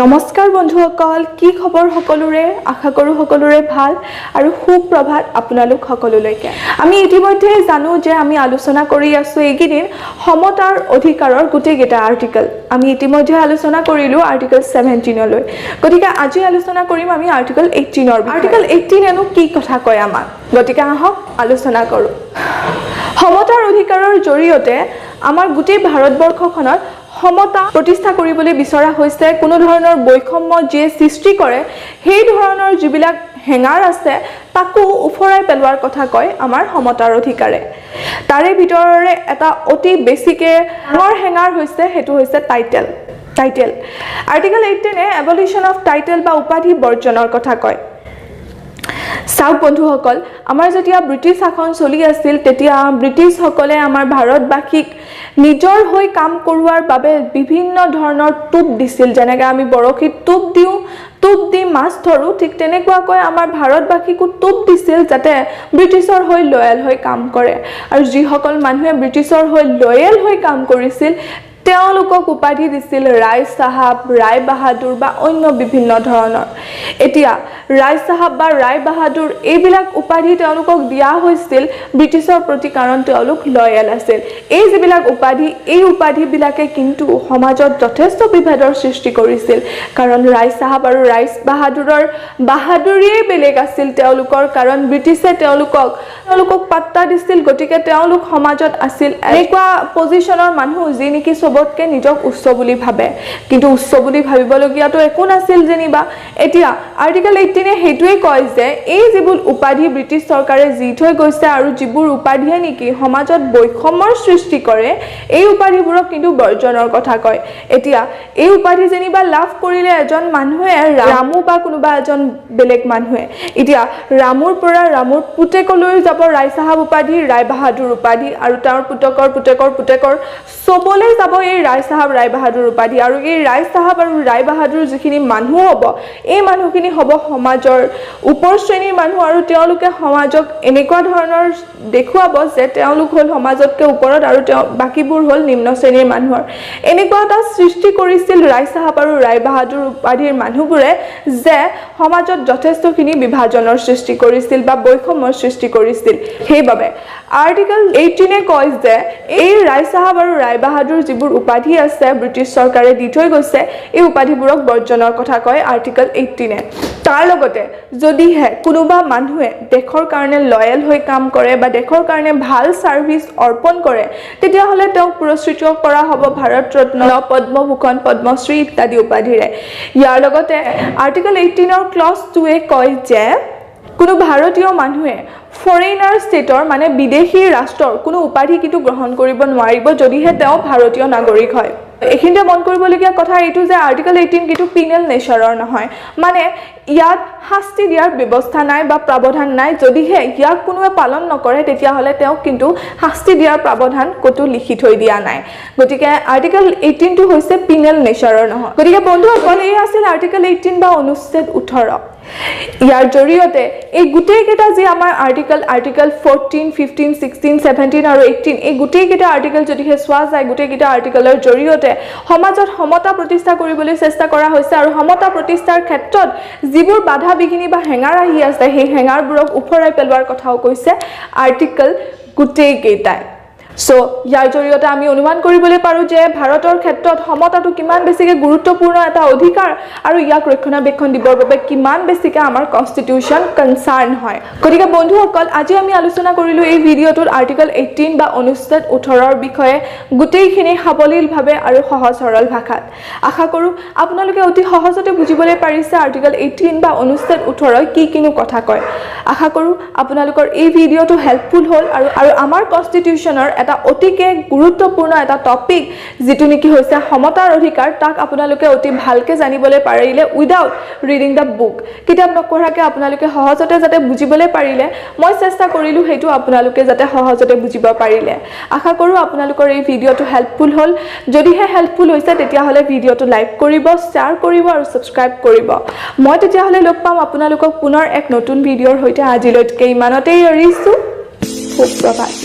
নমস্কাৰ বন্ধুসকল, কি খবৰ সকলোৰে? আশা কৰোঁ সকলোৰে ভাল আৰু সুপ্ৰভাত আপোনালোক সকলোলৈকে। আমি ইতিমধ্যে জানো যে আমি আলোচনা কৰি আছোঁ এইকেইদিন সমতাৰ অধিকাৰৰ গোটেইকেইটা আৰ্টিকল। আমি ইতিমধ্যে আলোচনা কৰিলোঁ আৰ্টিকল 17লৈ। গতিকে আজি আলোচনা কৰিম আমি আৰ্টিকল 18ৰ। আৰ্টিকল 18এনো কি কথা কয় আমাক? গতিকে আহক, আলোচনা কৰোঁ। সমতাৰ অধিকাৰৰ জৰিয়তে আমাৰ গোটেই ভাৰতবৰ্ষখনত সমতা প্ৰতিষ্ঠা কৰিবলৈ বিচৰা হৈছে। কোনো ধৰণৰ বৈষম্য যিয়ে সৃষ্টি কৰে, সেই ধৰণৰ যিবিলাক হেঙাৰ আছে, তাকো উফৰাই পেলোৱাৰ কথা কয় আমাৰ সমতাৰ অধিকাৰে। তাৰে ভিতৰৰে এটা অতি বেছিকে ডাঙৰ হেঙাৰ হৈছে, সেইটো হৈছে টাইটেল। আৰ্টিকল 18এ এবলিশ্যন অফ টাইটেল বা উপাধি বৰ্জনৰ কথা কয়। চাওক বন্ধুসকল, আমাৰ যেতিয়া ব্ৰিটিছ শাসন চলি আছিল, তেতিয়া ব্ৰিটিছসকলে আমাৰ ভাৰতবাসীক নিজৰ হৈ কাম কৰোৱাৰ বাবে বিভিন্ন ধৰণৰ টোপ দিছিল। যেনেকৈ আমি বৰশীত টোপ দিওঁ, টোপ দি মাছ ধৰোঁ, ঠিক তেনেকুৱাকৈ আমাৰ ভাৰতবাসীকো টোপ দিছিল, যাতে ব্ৰিটিছৰ হৈ লয়েল হৈ কাম কৰে। আৰু যিসকল মানুহে ব্ৰিটিছৰ হৈ লয়েল হৈ কাম কৰিছিল, তেওঁলোকক উপাধি দিছিল ৰায় চাহাব, ৰায় বাহাদুৰ বা অন্য বিভিন্ন ধৰণৰ। এতিয়া ৰায় চাহাব বা ৰায় বাহাদুৰ এইবিলাক উপাধি তেওঁলোকক দিয়া হৈছিল ব্ৰিটিছৰ প্ৰতি, কাৰণ তেওঁলোক লয়েল আছিল। এই যিবিলাক উপাধি, এই উপাধিবিলাকে কিন্তু সমাজত যথেষ্ট বিভেদৰ সৃষ্টি কৰিছিল, কাৰণ ৰায় চাহাব আৰু ৰায় বাহাদুৰৰ বাহাদুৰিয়েই বেলেগ আছিল তেওঁলোকৰ, কাৰণ ব্ৰিটিছে তেওঁলোকক পাত্তা দিছিল। গতিকে তেওঁলোক সমাজত আছিল এনেকুৱা পজিশ্যনৰ মানুহ, যি নেকি চবতকে নিজক উচ্চ বুলি ভাবে। কিন্তু উচ্চ বুলি ভাবিবলগীয়াটো একো নাছিল যেনিবা। এতিয়া আৰ্টিকল 18এ সেইটোৱে কয় যে এই যিবোৰ উপাধি ব্ৰিটিছ চৰকাৰে দি থৈ গৈছে আৰু যিবোৰ উপাধিয়ে নেকি সমাজত বৈষম্যৰ সৃষ্টি কৰে, এই উপাধিবোৰক কিন্তু বৰ্জনৰ কথা কয়। এতিয়া এই উপাধি যেনিবা লাভ কৰিলে এজন মানুহে, ৰামু বা কোনোবা এজন বেলেগ মানুহে, এতিয়া ৰামুৰ পৰা ৰামুৰ পুতেকলৈ যাব ৰায় চাহাব উপাধি, ৰায় বাহাদুৰ উপাধি, আৰু তেওঁৰ পুতেকৰ পুতেকৰ পুতেকৰ চবলৈ যাব এই ৰায় চাহাব, ৰায় বাহাদুৰ উপাধি। আৰু এই ৰায় চাহাব আৰু ৰায় বাহাদুৰ যিখিনি মানুহ হ'ব, এই মানুহখিনি হ'ব সমাজৰ ওপৰ শ্ৰেণীৰ মানুহ আৰু তেওঁলোকে সমাজক এনেকুৱা ধৰণৰ দেখুৱাব যে তেওঁলোক হ'ল সমাজতকৈ ওপৰত আৰু তেওঁ বাকীবোৰ হ'ল নিম্ন শ্ৰেণীৰ মানুহৰ। এনেকুৱা এটা সৃষ্টি কৰিছিল ৰায় চাহাব আৰু ৰায় বাহাদুৰ উপাধিৰ মানুহবোৰে যে সমাজত যথেষ্টখিনি বিভাজনৰ সৃষ্টি কৰিছিল বা বৈষম্যৰ সৃষ্টি কৰিছিল। সেইবাবে আৰ্টিকল 18এ কয় যে এই ৰায় চাহাব আৰু ৰায় বাহাদুৰ যিবোৰ উপাধি আছে, ব্ৰিটিছ চৰকাৰে দি থৈ গৈছে, এই উপাধিবোৰক বৰ্জনৰ কথা কয় আৰ্টিকল 18এ। তাৰ লগতে যদিহে কোনোবা মানুহে দেশৰ কাৰণে লয়েল হৈ কাম কৰে বা দেশৰ কাৰণে ভাল ছাৰ্ভিচ অৰ্পণ কৰে, তেতিয়াহ'লে তেওঁক পুৰস্কৃত কৰা হ'ব ভাৰত ৰত্ন, পদ্মভূষণ, পদ্মশ্ৰী ইত্যাদি উপাধিৰে। ইয়াৰ লগতে আৰ্টিকল 18ৰ ক্লজ 2এ কয় যে কোনো ভাৰতীয় মানুহে ফৰেইনাৰ ষ্টেটৰ, মানে বিদেশী ৰাষ্ট্ৰৰ কোনো উপাধি কিন্তু গ্ৰহণ কৰিব নোৱাৰিব, যদিহে তেওঁ ভাৰতীয় নাগৰিক হয়। এইখিনিতে মন কৰিবলগীয়া কথা এইটো যে আৰ্টিকল 18 কিন্তু পিনেল নেচাৰৰ নহয়, মানে ইয়াত শাস্তি দিয়াৰ ব্যৱস্থা নাই বা প্ৰাৱধান নাই। যদিহে ইয়াক কোনোৱে পালন নকৰে, তেতিয়াহ'লে তেওঁক কিন্তু শাস্তি দিয়াৰ প্ৰাৱধান ক'তো লিখি থৈ দিয়া নাই। গতিকে আৰ্টিকল 18টো হৈছে পিনেল নেচাৰৰ নহয়। গতিকে বন্ধুসকল, এই আছিল আৰ্টিকল 18 বা অনুচ্ছেদ 18। ইয়াৰ জৰিয়তে এই গোটেইকেইটা যি আমাৰ আৰ্টিকল 14, 15, 16, 17 আৰু 18, এই গোটেইকেইটা আৰ্টিকল যদিহে চোৱা যায়, গোটেইকেইটা আৰ্টিকলৰ জৰিয়তে সমাজত সমতা প্ৰতিষ্ঠা কৰিবলৈ চেষ্টা কৰা হৈছে আৰু সমতা প্ৰতিষ্ঠাৰ ক্ষেত্ৰত যিবোৰ বাধা বিঘিনি বা হেঙাৰ আহি আছে, সেই হেঙাৰবোৰক উফৰাই পেলোৱাৰ কথাও কৈছে আৰ্টিকল গোটেইকেইটাই। চ' ইয়াৰ জৰিয়তে আমি অনুমান কৰিবলৈ পাৰোঁ যে ভাৰতৰ ক্ষেত্ৰত সমতাটো কিমান বেছিকৈ গুৰুত্বপূৰ্ণ এটা অধিকাৰ আৰু ইয়াক ৰক্ষণাবেক্ষণ দিবৰ বাবে কিমান বেছিকৈ আমাৰ কনষ্টিটিউশ্যন কনচাৰ্ণ হয়। গতিকে বন্ধুসকল, আজি আমি আলোচনা কৰিলোঁ এই ভিডিঅ'টোত আৰ্টিকল 18 বা অনুচ্ছেদ 18ৰ বিষয়ে গোটেইখিনি সাৱলীলভাৱে আৰু সহজ সৰল ভাষাত। আশা কৰোঁ আপোনালোকে অতি সহজতে বুজিবলৈ পাৰিছে আৰ্টিকল 18 বা অনুচ্ছেদ 18ই কি কিনো কথা কয়। আশা কৰোঁ আপোনালোকৰ এই ভিডিঅ'টো হেল্পফুল হ'ল আৰু আমাৰ কনষ্টিটিউশ্যনৰ এটা অতিকে গুৰুত্বপূৰ্ণ এটা টপিক, যিটো নেকি হৈছে সমতাৰ অধিকাৰ, তাক আপোনালোকে অতি ভালকৈ জানিবলৈ পাৰিলে উইদাউট ৰিডিং the book. কিতাপ নপঢ়াকৈ আপোনালোকে সহজতে যাতে বুজিবলৈ পাৰিলে, মই চেষ্টা কৰিলোঁ সেইটো আপোনালোকে যাতে সহজতে বুজিব পাৰিলে। আশা কৰোঁ আপোনালোকৰ এই ভিডিঅ'টো হেল্পফুল হ'ল। যদিহে হেল্পফুল হৈছে, তেতিয়াহ'লে ভিডিঅ'টো লাইক কৰিব, শ্বেয়াৰ কৰিব আৰু ছাবস্ক্ৰাইব কৰিব। মই তেতিয়াহ'লে লগ পাম আপোনালোকক পুনৰ এক নতুন ভিডিঅ'ৰ সৈতে। আজিলৈকে ইমানতেই এৰিছোঁ। সুপ্ৰভাত।